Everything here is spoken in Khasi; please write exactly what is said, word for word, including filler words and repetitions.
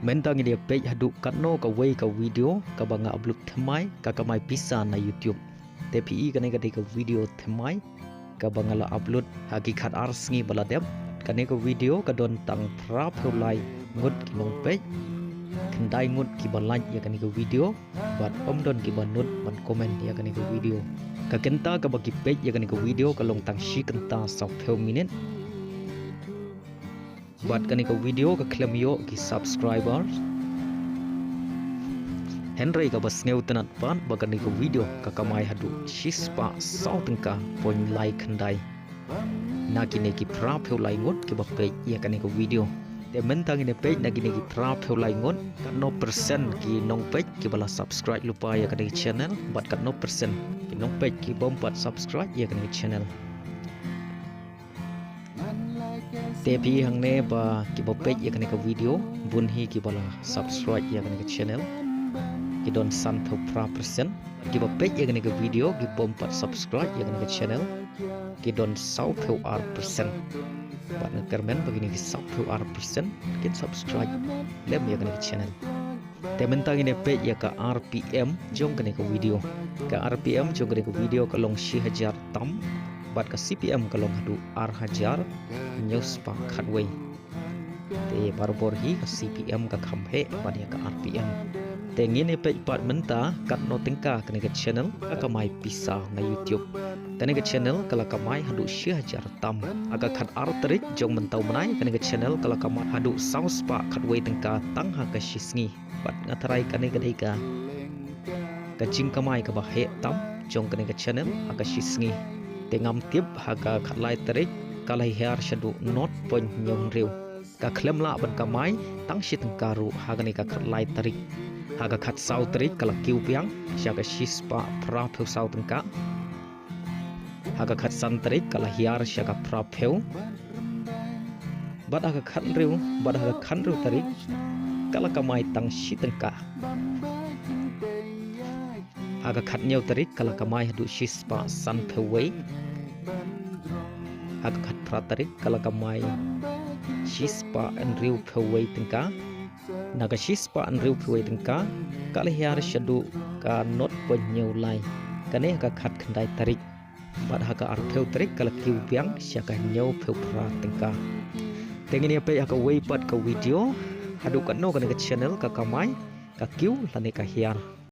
Mynta ngin ïa peit haduh katno kawei ka video kaba nga upload thymmai ka kamai pisa na YouTube. Te phi i kane ka dei ka video thymmai kaba nga la upload ha ki khat ar sngi ba la dep. Kane ka video ka don tang phra phew lai ngut ki nongpeit, khyndai ngut kiba like ïa kane ka video, bad ym don kiba nud ban comment ïa kane ka video. Ka kynta kaba ki peit ïa kane ka video ka long tang shi kynta saw phew minit. Bad kane ka video ka khlem ïoh ki subscribers. Hynrei kaba sngewtynnat pat ba kane ka video ka kamai haduh shispah saw tyngka point lai khyndai na kine ki phra phew lai ngut kiba peit ïa kane ka video. Te mynta ngin ïa peit na kine ki phra phew lai ngut katno percent ki nongpeit kiba la subscribe lypa ïa kane ka channel, bad katno percent ki nongpeit ki bym pat subscribe ïa kane ka channel. Te phi i hangne ba kiba peit ïa kane ka video, bun hi kiba la subscribe ïa kane ka channel, ki don san phew phra percent. Kiba peit ïa kane ka video ki bym pat subscribe ïa kane ka channel, ki don saw phew ar percent. Bad nga kyrmen ba kine ki saw phew ar percent kin subscribe lem ïa kane ka channel. Te mynta ngin ïa peit ïa ka R P M jong kane ka video. Ka R P M jong kane ka video ka long shi hajar tam, bad ka C P M ka long haduh ar hajar hynñiew spah khatwei. Te barabor hi ka C P M ka kham heh ban ïa ka R P M. Te ngin ïa peit pat mynta katno tyngka kane ka channel ka kamai pisa na YouTube. Kane ka channel ka la kamai haduh shi hajar tam. Ha ka khat ar tarik jong mynta u bnai kane ka channel ka la kamai haduh saw spah khatwei tyngka tang ha ka shi sngi. Bad nga tharai kane ka dei ka, ka jingkamai kaba heh tam jong kane ka channel ha ka shi sngi. Te ngam tip ha ka khat lai tarik ka la hiar shaduh not point hynñiew hynriew. Ka khlem lah ban kamai tang shi tyngka ruh ha kane ka khat lai tarik. Ha ka khat saw tarik ka la kiew biang sha ka shi spah phra phew saw tyngka. Ha ka khat san tarik ka la hiar sha ka phra phew. Bad ha ka khat hynriew, bad ha ka khat hynriew tarik ka la kamai tang shi tyngka. Ha ka khat hynñiew tarik ka la kamai haduh shi spah san phew wei. Ha ka khat phra tarik ka la kamai shi spah hynriew phew wei tyngka. Na ka shi spah hynriew phew wei tyngka ka la hiar shaduh ka not point hynñiew lai. Kane ha ka khat khyndai tarik. Bad ha ka ar phew tarik ka la kiew biang sha ka hynñiew phew phra tyngka. Te ngin ïa peit ha kawei pat ka video haduh katno kane ka channel ka kamai, ka kiew lane ka hiar.